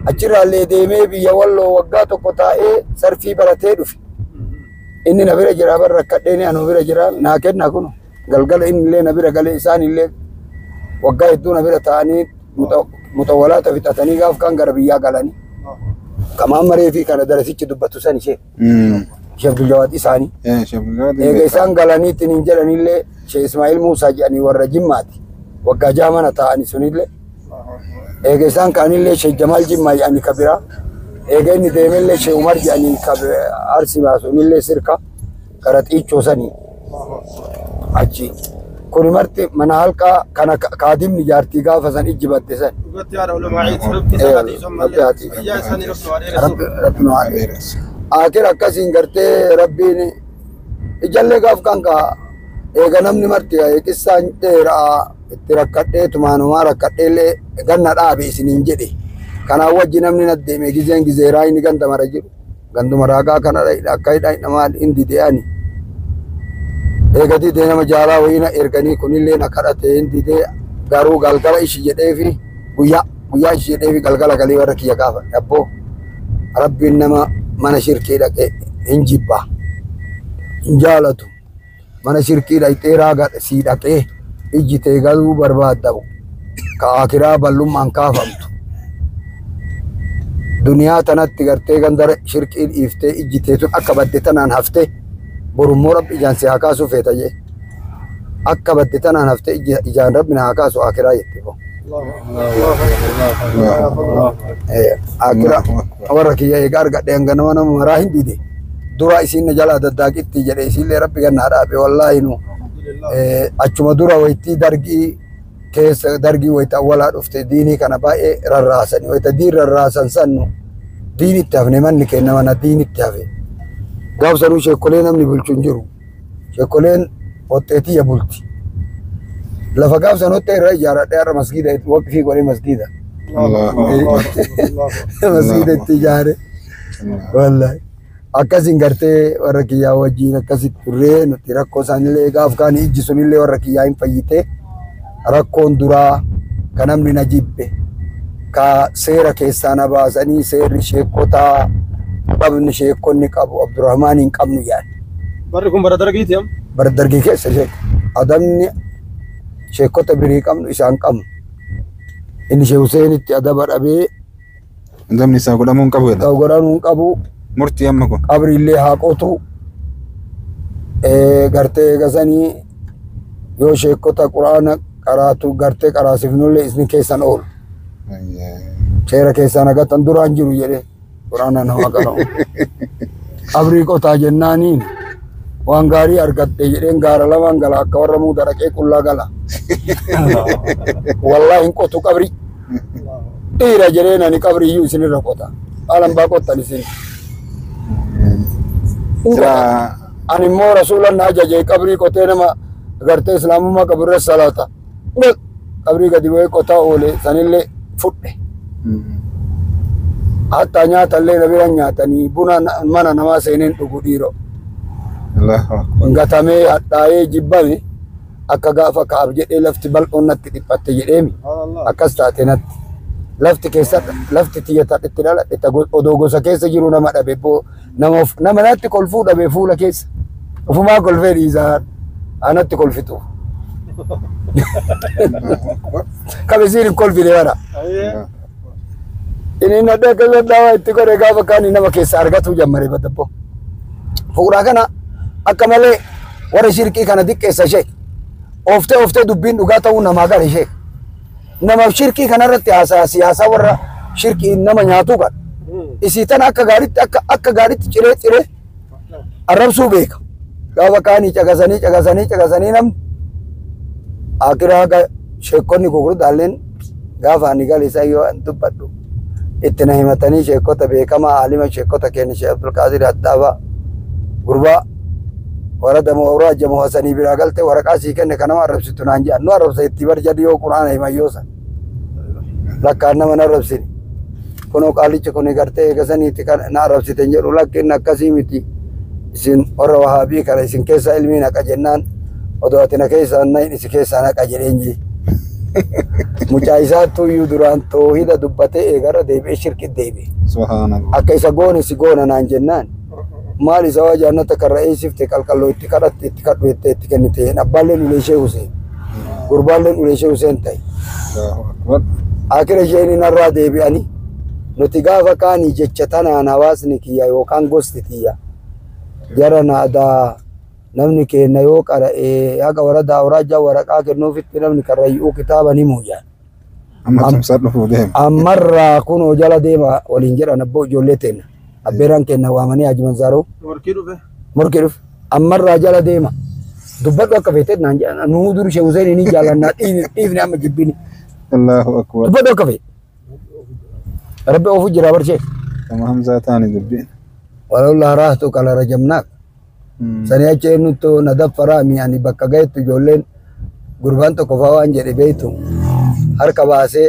Achirraallee deemee biyya walloo waggaa tokko taa'ee sarfii baratee dhufe. Inni na bira jira bara rakkadhee ni anu bira jira naa kenna kun galgala inni illee na bira galee isaan illee waggaa hedduu na bira taa'anii mutawwalaata fixatanii gaaf kan gara biyyaa galanii. Kamaan maree fi kana darasichi dubbatu san ishee. Shee Abdul Jawaad isaanii. Shee Abdul Jawaad. Eega isaan galaniitti hin jedhanillee Shee Ismaa'il Muusaa jedhanii warra Jimmaati. Waggaa jaha mana taa'anii sunillee. Eega isaan kaanillee Shee Jamaal Jimmaa jedhanii ka biraa. Eega inni deemellee Shee Umar jedhanii ka Arsii baasunillee sirka gara xiichoo sanii achi. Kuni marti mana halqaa kana kaadimni jaartii gaafa san ijji badde san. Dhugatti haadha ulamaa'ii rabbi isaatii sommallee. Fayyaa isaanii rabbi waa dheeressu. Rabbi nu haa dheeressu. Akira akkasiin gartee rabbiin ijallee gaaf kan kaa eega namni marti qissaan dheeraa itti rakkadhee tumaanumaa rakkadhee illee ganna dhaabe isiniin jedhe. Kanaan wajji namni na deeme gizeen gizeeraa inni ganda mara jiru. Ganduma raagaa kana akka hidha maal hin dide ani. Eega didee nama jaalaa wayii na erganii kunillee na kadhate hin didee garuu galgala ishi jedheefi guyyaa ishi jedheefi galgala galii warra kiyya gaafadhe. Abboo rabbiin nama mana shirkii dhaqee hin jibba hin jaalatu. Mana shirkii dhaqxee raaga sii dhaqee ijji tee galuu barbaaddamu ka akiraa ballummaan kaafamtu. Duniyaa tanatti gartee gandara shirkii dhiiftee ijji tee tun akka badde tanaan haftee borummoo rabbi ijaan si haa kaasuu feeta jee. Akka badde tanaan haftee ijaan rabbi na haa kaasu akiraa jette boo. Akira warra kiyya eega argadhe hanga nama nama maraa hin dide. Dura isiin na jalaa daddaaqitti jedhe isiillee rabbi gannaa dhaabe wallaahi nu achuma dura wayittii dargii keessa dargii wayita awwalaa dhufte diinii kana baay'ee rarraasani. Wayita diin rarraasan sannu diinitti hafne manni kenna mana diinitti hafe. Gaaf sanuu sheekolee namni bulchu hin jiru. Sheekoleen hoxxeetiyya bulti. Lafa gaaf san hoxxee irra ijaaradhee har'a masgiida waqfii godhee masgiida. Masgiida itti ijaare. Wallaahi. Akkasiin gartee warra kiyyaa wajjin akkasitti turree nuti rakkoo isaanillee gaaf kaan ijji sunillee warra kiyyaa hin fayyite. Rakkoon duraa ka namni na jibbe ka seera keessaa na baasanii seerri sheekotaa qabni sheekonni qabu Abdurrahmaan hin qabnu jedhan. Barri kun bara dargiiti am? Bara dargii keessa sheeko. Adabni sheekota birii qabnu isaan qabnu. Inni Shee Huseenitti adaba dhabee Adabni isaa godhamuu hin qabu jedha. Godhamuu hin qabu. Murtii amma kun. Qabriillee haa qotu. Gartee eegasanii yoo sheekota quraana qaraatu gartee qaraasifnullee isin keessan oolu. Seera keessaan agatan duraan jiru jedhee quraana nama qara'u. Qabrii qotaa jennaaniin waan gaarii argatte jedheen gaara lamaan gala akka warra muuda dhaqee qullaa gala. Wallaahi hin qotu qabrii. Dhiira jedheen ani qabrii iyyuu isinirra qota. Haalan baa qottan isin. Sira Ani immoo rasuulan na ajaje qabrii qotee nama gartee islaamummaa qabu irra salaata. Qabrii gadi bu'ee qotaa oole sanillee fudhe. Hatta nyaatallee na bira nyaatanii buna mana namaa seeneen dhugu dhiiroo. Allahu akbar. Gatamee hadhaa'ee jibbame akka gaafa ka'aaf jedhee lafti bal'oon natti dhiphatte jedheemi. Akkas taate natti. Lafti keessa lafti tiyya itti dhaladhe odoo gosa keessa jiru nama dhabe nama natti kolfuu dhabe fuula keessa. Ofumaa kolfee dhiisaa anatti kolfitu. Kabisiin hin kolfine bara. Inni nadhee akkasuma daawaa itti godhe gaafa kaanii nama keessa argatu jammare badabbo. Fuuraa kana akka malee warra shirkii kana diqqeessa ishee. Ooftee ooftee dubbiin dhugaa ta'uu namaa gara ishee. Nama shirkii kanarratti haasaa siyaasaa warra shirkii nama nyaatu kan. Isii tana akka gaariitti akka gaariitti ciree ciree arrabsuu beeka. Gaafa kaanii caqasanii caqasanii caqasanii namni akiraa sheekonni gurguddaalleen gaafa ani gale isaa yoo an dubbadhu itti na himatanii sheekota beekamaa aalima sheekota keenya Sheekh Abdulqaadir Addaabaa gurbaa warra mooraa jamoo Hasanii biraa galte waraqaa sii kenne kanama arrabsitu naan jedhan nu arrabsa itti bar jedhi yoo quraana himan yoo san lakkaan nama na arrabsini kunoo qaalichi kun gartee eegasaniitti kan na arrabsite jedhu lakkiin akkasii miti isin warra wahaabii kana isin keessa ilmiin haqa jennaan odoo ati na keessaa nayin isi keessaa naqa jedheen jee. Mucaa isaattu iyyuu duraan toohida dubbatee eegarra deebi'ee shirki deebi'e. Subhanallah. Akka isa goone si goona naan jennaan maal isa waa jannata karra eessifte qalqalloo itti kadhatte itti kadhu jettee itti kennite abbaalleen ulee ishee Huseen gurbaalleen ulee ishee Huseen ta'e. Allahu akbar. Akira isheen narraa deebi'anii nuti gaafa kaanii jecha tanaan hawaasni kiyya yookaan gosti tiyya jara naadaa namni keenya yoo qara'ee haga warra daawraa waraqaa kennuufitti namni karrayyuu kitaaba ni muuyyan. Amma tumsaa dhufuu deema. Ammarraa kunoo jala deema waliin jedhan abboo ijoollee teenna. Abbeeraan kenna waamanii Haji Manzaaroo Morkii dhufe. Morkii dhufe. Ammarraa jala deema. Dubbadhu akka feeteet naan jedhan nuu dur ishee Huseen ni jaallannaa dhiifne amma jibbini. Allahu akbar. Dubbadhu akka feete. Rabbi oofu jira barshee. Kama Hamzaa taani dubbiin. Walawlaa raahtu kala rajamnaak. Sanii achi eenyutu na daffaraa mi'ani bakka gahetti ijoolleen gurbaan tokko fa'aa waan jedhe beektu harka baasee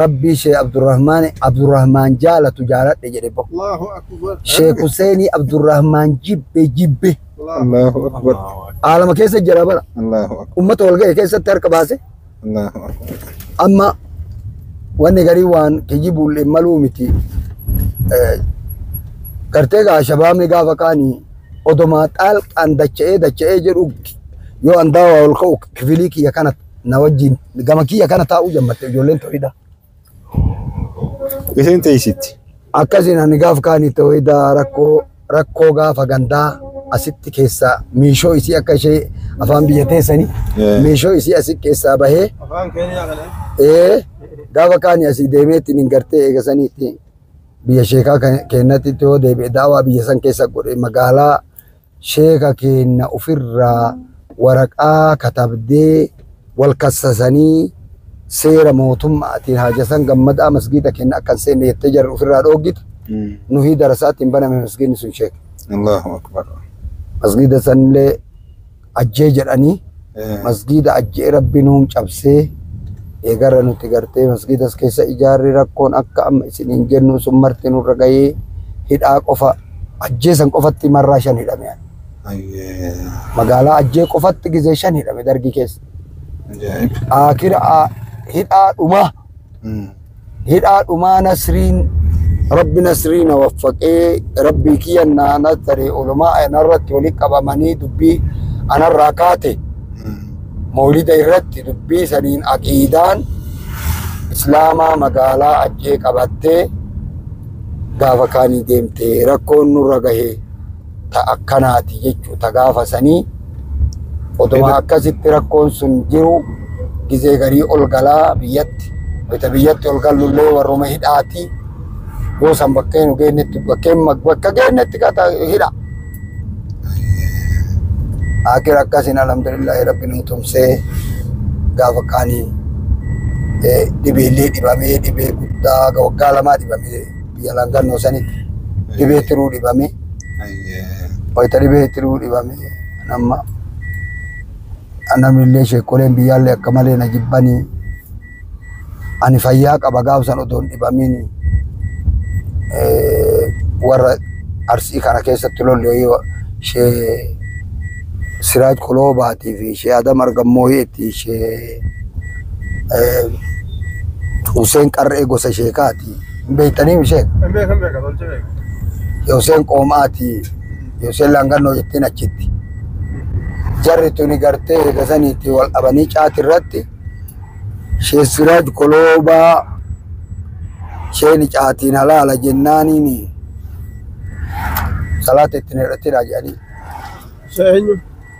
rabbii ishee Abdurrahmaan jaalatu jaaladhe jedhe bo. Allahu akbar. Sheekh Huseenii Abdurrahmaan jibbe jibbe. Allahu akbar. Aalama keessa jira bara. Allahu akbar. Uummata wal gahe keessatti harka baase Allahu akbar. amma wanni garii waan kijibuullee maluu miti. Gartee gaa shabaabni gaafa kaanii odomaa xaalqaan dacha'ee dacha'ee jedhu yoo an daawaa ol ka'u kifilii kiyya kana na wajjin gama kiyya kana taa'uu jammatte ijoolleen toohida. Isin teessitti. Akkasiin ani gaafa kaanii toohida rakkoo gaafa gandaa asitti keessaa miishoo isii akka ishee afaan biyya teessanii miishoo isii asi keessaa bahee Afaan keenya kana. Gaafa kaanii asii deemeetti hin gartee eegasaniitti biyya sheekaa keenyatti yoo deebi'e daawaa biyya san keessa godhe magaalaa sheeka keenya ofirraa waraqaa katabdee wal kassasanii seera mootummaatiin haajasan gammadaa masgiida keenya akka hin seenne jettee jarri ofirraa dhooggitu nuhii darasaatiin baname masgiidni sun sheeka. Allahu akbar. Masgiida sanillee ajjee jedhanii masgiida ajjee rabbi nuun cabsee eegarra nuti gartee masgiidas keessa ijaarri rakkoon akka amma isiniin jennu sun marti nurra gahee hidhaa qofa ajjee san qofatti marraa 5 hidhame. Magaalaa ajjee qofatti gizee 5 hidhame dargii keessa. Akira hidhaa dhumaa hidhaa dhumaa nasriin rabbi nasriin waffaqee rabbii kiyya naana taree olumaa anarratti walitti qabamanii dubbii anarraa kaate mawlida irratti dubbii saniin aqiidaan islaamaa magaalaa ajjee qabattee gaafa kaanii deemte rakkoon nurra gahee ta akkanaati jechuu ta gaafa sanii oduma akkasitti rakkoon sun jiru gizee garii ol galaa biyyatti wayita biyyatti ol gallullee warruma hidhaati yoo san bakkee nu geenyetti bakka geenyetti kata hidha. Akira akkasiin alhamdulillahi rabbi nu tumsee gaafa kaanii dhibeellee dhibamee dhibee guddaa waggaa 2 dhibamee biyya langannoo sanitti dhibee tiruu dhibamee Wayita dhibee tiruu dhibame nama namni illee sheekoleen biyyaallee akka malee na jibbanii ani fayyaa qaba gaafsan otoo hin dhibamiin warra Arsii kana keessatti lolle shee Siraaj Koloobaatii fi shee Adam Argammooyeetii shee Huseen Qarree gosa sheekaati. Hin beektanii sheek? Hin beekan beeka tolche beeka. Huseen Qoomaatii Huseen Laangannoo jettiin achitti. Jarri tuni gartee eegasaniitti wal dhabanii caati irratti shee Siraaj Koloobaa sheeni caatiin halaala jennaaniin salaata ittiin hidhatedha jedhanii. Shee eenyu?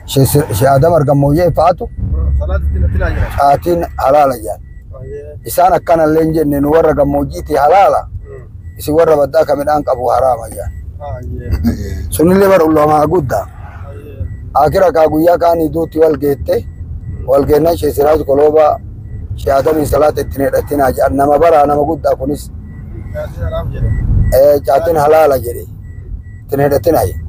Shee Adam Argammooyyee fa'aatu Salaata ittiin hidhatinaa jira. caatiin halaala jedhan. Isaan akkanallee hin jenne nu warra gammoojjiitii halaala isin warra baddaa ka midhaan qabu haraama jedhan. Sunillee bara ulamaa guddaa. Akira kaa guyyaa kaanii duutti wal geette wal geennaan shee Siraaj Koloobaa shee Adamiin salaata ittiin hidhatinaa jedhan nama baraa nama guddaa kunis caatiin halaala jedhe ittiin hidhatinaa jedhe.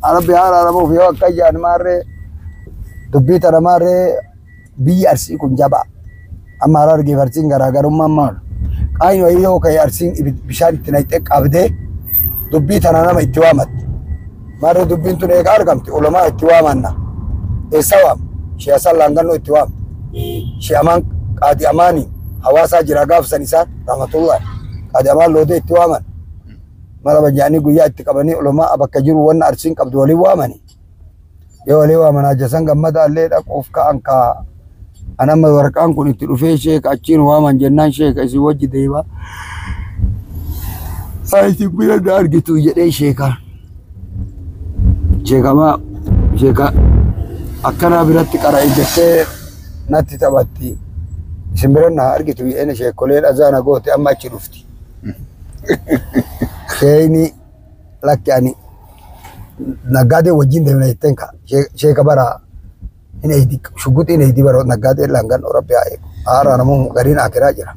Rabbi haala aramuuf yoo akka jedhan maarree dubbii tana maarree biyyi Arsii kun jabaa. Amma Harargeef Arsiin garaagarummaan maal? Qaayni wayii yoo ka'e Arsiin bishaan itti naqxee qabdee dubbii tana nama itti waamatti. Maarree dubbiin tun eega argamte ulamaa itti waamanna. Eessa waam? Shee Hasan Laangannoo itti waam. Shee Amaan Qaadi Amaanii hawaasaa jira gaafsan isaan rahmatullahi. Qaadi Amaan loodee itti waaman. Mala bajjaanii guyyaa itti qabanii ulamaa bakka jiru wanna Arsiin qabdu waliin waamani. Yoo walii waaman Hajasan Gammadaa illee dhaquuf ka'an kaa an amma waraqaan kun itti dhufee sheeka achiin waaman jennaan sheeka isin wajji deema. Haa isin bira na argitu jedhee sheekaan. Sheekamaa sheeka akkanaa biratti qara'e jettee natti taphatti. Isin bira na argitu jedheen sheekoleen azaana goote amma achi dhufti. Sheeyni lakki ani naggaadee wajjin deemna jetteen ka sheeka bara hin eeydi shugguxiin eeydi bara naggaadee langan rabbi haa eegu. Haara namoo gariin akiraa jira.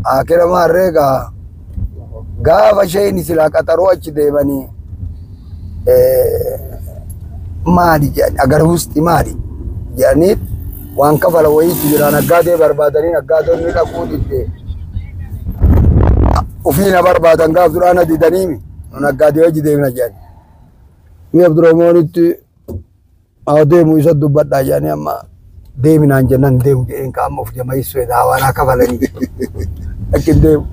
Akira maarree gaa gaafa sheeyni silaa qaxaroo achi deemanii maali jedhani agar husti maali jedhanii waan kafala wayiitu jira naggaadee barbaadanii naggaadonni dhaquu didde. Ofii na barbaadan gaaf duraa na didaniimi naggaadee wajji deemna jedhani. Mi Abdurrahmaanitti haa deemu isa dubbadhaa jedhanii amma deeminaan jennaan deemu jedheen ka amma of jamaissu edaa hawaanaa kafalanii. Akkin deemu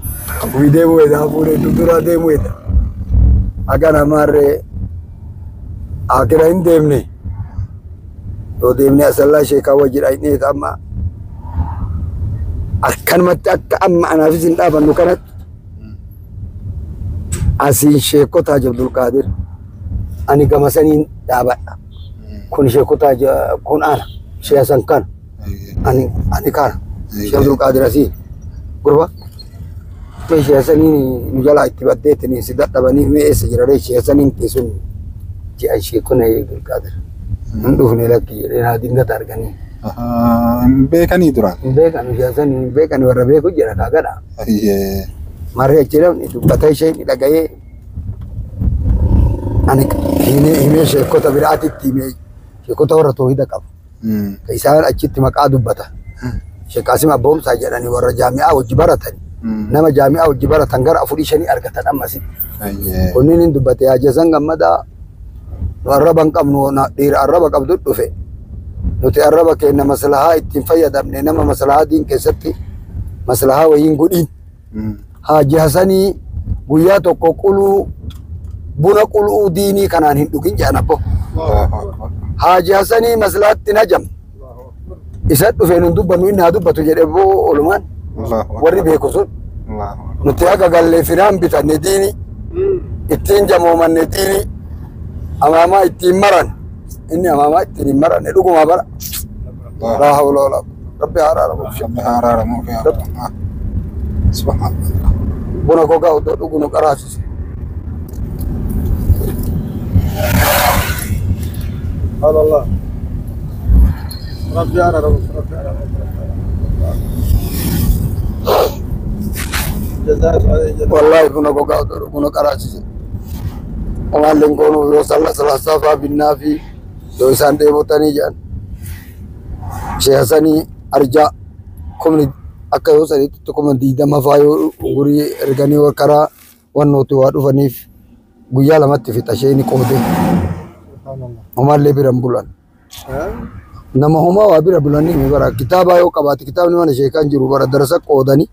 ofii deemu edaa fuudhee duraa deemu edaa. Akka namaarree akira hin deemne yoo deemne asallaa sheekaa wajji dhaqnee amma akkanumatti akka amma anaafis hin dhaabannu kanatti asiin sheekota Haji Abdulqaadir ani gama saniin dhaabadha. Kun sheekota kun ana shee Hasan kana ani kana shee Abdulqaadir asiin gurba mee shee Hasaniin nu jalaa itti baddeettiniin si dadhabaniif mee eessa jira ree shee Hasaniin keessun ji'an sheekota Haji Abdulqaadir hin dhufne lakki jedhee naa dingata arganii. Hin beekanii duraan. Hin beekan shee Hasaniin hin beekan warra beeku jira kaagadha. Marree achi namni dubbatee ishee ni dhaga'ee ani himee sheekota biraatitti himee sheekota warra toohida qabu. Isaan achitti maqaa dubbata. Sheek Qaasim Abboomsaa jedhanii warra jaami'aa wajji baratan. Nama jaami'aa wajji baratan gara 4-5 argatan ammasitti. Kunniin hin dubbate Hajasan Gammadaa nu arraba hin qabnu dhiira arraba qabdu dhufe. Nuti arraba keenya maslahaa ittiin fayyadamne nama maslahaa diin keessatti maslahaa wayiin godhin. Haji Hasanii guyyaa tokko quluu buna quluu diinii kanaan hin dhugin jedhan abbo. Haji Hasanii maslahaatti najam. Isa dhufee nun dubbannu inni haa dubbatu jedhe boo olumaan warri beeku sun. Nuti haga gallee firaan bitanne diinii ittiin jamoomanne diinii amaamaa ittiin maran inni amaamaa ittiin hin maranne dhuguma bara. Laa hawla walaa rabbi haa araaramuuf. Rabbi haa araaramuuf yaa Allah. Subhanallah. Buna gogaa otoo dhugu nu qaraasise. Subhanallah. Rabbi araaramuuf rabbi araaramuuf. Wallaahi buna gogaa buna qaraasise. Omaalleen koonuu yoo salla salaasaa fa'aa binnaa fi yoo isaan dheebotanii jedhan. Sheekh Hasanii arjaa kumni akka yoo sanitti 20,000 fa'aa yoo gurii erganii karaa wannootti waa dhufaniif guyyaa lamatti fixa sheeni qoode. Homaallee bira hin bulan. Nama homaa waa bira bulanii mi bara kitaaba yoo qabaate kitaabni mana sheekaan jiru bara darasa qoodanii.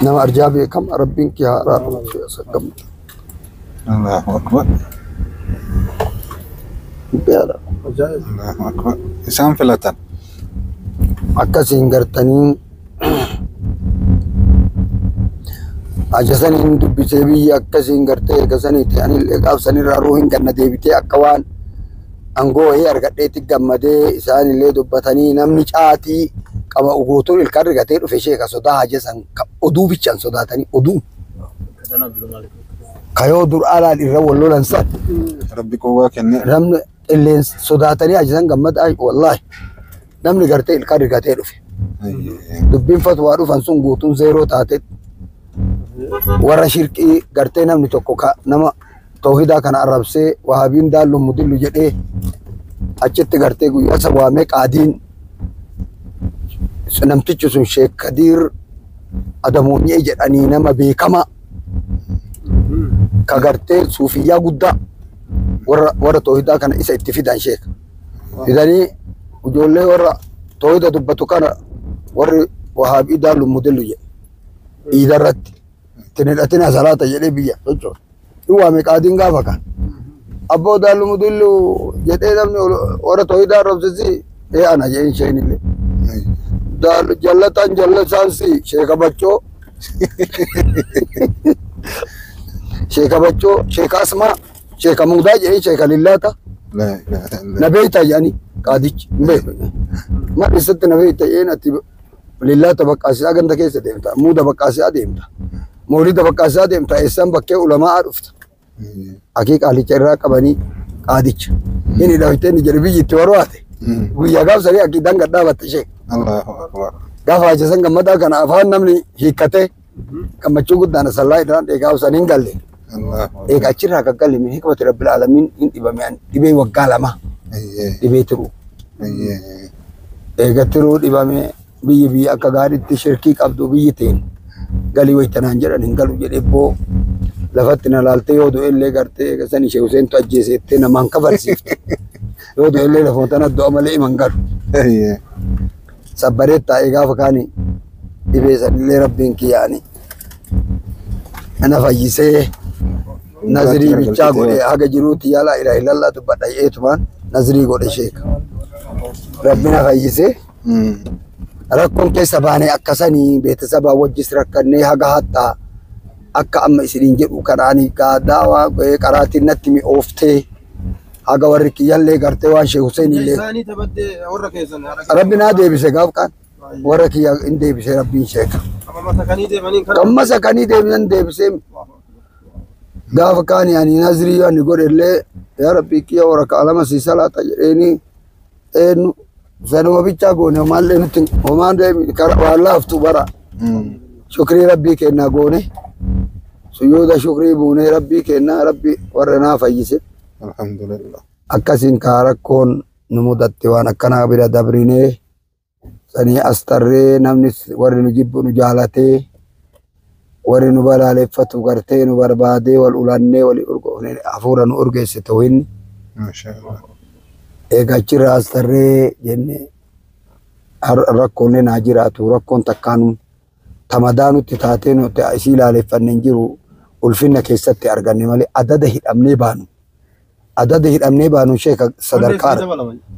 Nama arjaa beekama rabbiin kee haa araaramu. Allahu akbar. Allahu akbar. Isaan filatan. Akkasiin gartanii ajasaniin dubbisee biyyi akkasiin gartee eegasanii ta'anillee gaafsanirraa ruuhin ganna deebitee akka waan aangoo wayii argadheetti gammadee isaanillee dubbatanii namni caatii qaba guutuun ilkaan rigatee dhufe sheeka sodaa hajasan oduu bichaan sodaatanii oduu kayoo dur alaan irra wal lolan san Rabbi qowwaa kenne. Namni illeen sodaatanii hajasan gammada wallaahi namni gartee ilkaan rigatee dhufe. Dubbiin fatwaa dhufan sun guutuun zeeroo taate warra shirqii gartee namni tokko nama toohidaa kana arrabsee wahaabiin daallu mudillu jedhee achitti gartee guyyaa isa waamee qaadiin namtichi sun Sheek Kadiir Adamoonyee jedhanii nama beekamaa ka gartee suufiyyaa guddaa warra toohidaa kana isa itti fidan sheeka. Fidanii ijoollee warra toohida dubbatu kana warri wahaabii daallu mudillu jedhe iida irratti ittiin hidhatina salaata jedhee biyya socho'u. Inni waame qaadiin gaafa kan abboo daallu mudillu jedhee namni warra toohidaa arrabsisi ee ana jedheen isheen illee. Jallataan jallataan si sheeka Baccoo sheeka Baccoo sheeka Asmaa sheeka Muudaa jedhee sheeka Lillaata na beektaa jedhanii qaadichi hin beeku. Maal eessatti na beekta jedheen ati Lillaata baqqaasisaa ganda keessa deemta Muuda baqqaasisaa deemta Moolida baqqaasisaa deemta eessaan bakkee ulamaa dhufta. Akii qaalicha irraa qabanii qaadicha. Inni dhawitee inni jedhe biyyi itti warwaate. Guyyaa gaafsanii akii danga dhaabatte ishee. Allahu akbar. Gaafa hajasan gammadaa kana afaan namni hiikkatee gammachuu guddaan sallaa irraan gaafsan hin galle. Egaa achirraa kan galle min hikmati rabbil aalamiin hin dhibame dhibee waggaa lama dhibee tiruu. Egaa tiruu dhibame biyyi biyya akka gaariitti shirkii qabdu biyyi teen galii waytanaan jedhan hin galu jedhee boo lafatti na laaltee yoo du'e illee gartee egaa san ishee Huseentu ajjeesettee namaan kafarsiifte. Yoo du'e illee lafa tana du'a malee himan galu. Sabbaree taa'ee gaafa kaani dhibee sanillee rabbiin kiyyaani. Na fayyisee nazirii bichaa godhe haga jiruutti yaalaa ilaa ilallaa dubbadha eetumaan nazirii godhe sheeka. Rabbi na fayyisee rakkoon keessa baanee akkasanii beeksisabaa wajjis rakkannee haga hattaa akka amma isiniin jedhu kanaanii daawaa qaraatiin natti mi'ooftee haga warri kiyyallee gartee waan Sheek Hussein illee. Rabbi naa deebise gaaf kaan warra kiyya hin deebise rabbiin sheeka. Kamma sakanii deebisan deebisee gaafa kaani ani nazirii ani godhe illee yaa rabbi kiyya warra kaalama si salaata jedheeni eenyu sanuma bichaa goone homaallee nutti homaan waan laaftu bara. Shukrii rabbii kennaa goone suyyoota shukrii buunee rabbii kennaa rabbi warra naa fayyise. Alhamdulillah. Akkasiin kaa rakkoon nu mudatte waan akkanaa bira dabrinee sanii as tarree namni warri nu jibbu nu jaalatee warri nu balaaleffatu gartee nu barbaadee wal ulannee wal urgoofnee hafuura nu urgeesse ta'uu inni. Maashaallah. Egaa achirraa as tarree jennee rakkoon naa jiraatu rakkoon takkaanu tamadaa nutti taatee nuti isii ilaaleffanne hin jiru ulfinna keessatti arganne malee adada hidhamnee baanu. Adada hidhamnee baanu sheeka sadarkaa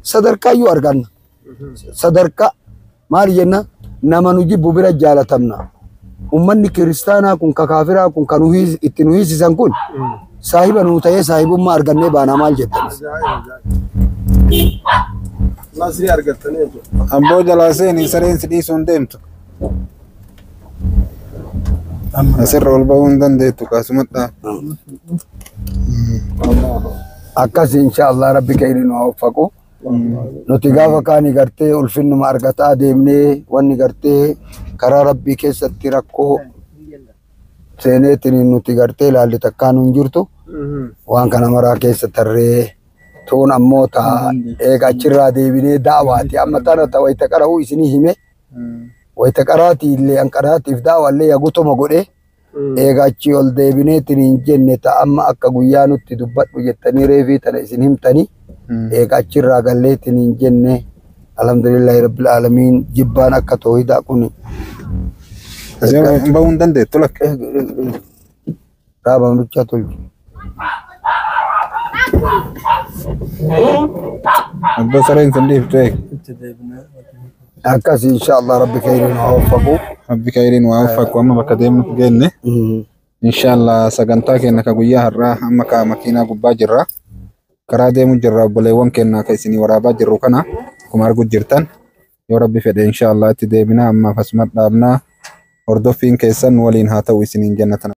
sadarkaayyuu arganna. Sadarkaa maal jenna nama nu jibbu bira jaalatamna. Ummanni kiristaanaa kun ka kaafiraa kun kan itti nu hiisisan kun saahiba nuu ta'ee saahibummaa argannee baanaa maal jettanis. Amboo jalaa seeni sareen si dhiisuu hin deemtu. Asirra ol bahuu hin dandeettu kaasumadhaa. Akkas inshaallah rabbi keenya nu haa uffaqu. Nuti gaafa kaani gartee ulfinnuma argataa deemnee wanni gartee karaa rabbii keessatti rakkoo seeneetiin nuti gartee ilaalle takkaan hin jirtu. Waan kana maraa keessa tarree tuun ammoo taa eega achirraa deebinee da'awaati. Amma tana ta wayita qara'uu isinii hime. Wayita qaraatii illee an qaraatiif da'awaallee yagutuma godhee eega achii ol deebineetiin hin jenne ta amma akka guyyaa nutti dubbadhu jettanii reefii tana isin himtanii eega achirraa galleetiin hin jenne alhamdulillahi rabbil aalamiin jibbaan akka toohidaa kun Bahuu hin dandeettu lakka. Dhaabaan bichaa tolchu. Abbaa sareen sun dhiiftu eeg. Akkas insha Allah rabbi khayriin haa waffaqu. Rabbi khayriin waa waffaqu amma bakka deemnu geenne. Inshallah sagantaa keenya ka guyyaa har'aa amma ka makiinaa gubbaa jirra. Karaa deemu jirra obboleewwan keenya ka isinii waraabaa jirru kana akkuma argu jirtan yoo rabbi fedhe inshallah itti deebina ammaaf asuma dhaabnaa hordoffiin keessan waliin haa ta'u isiniin jenna tana.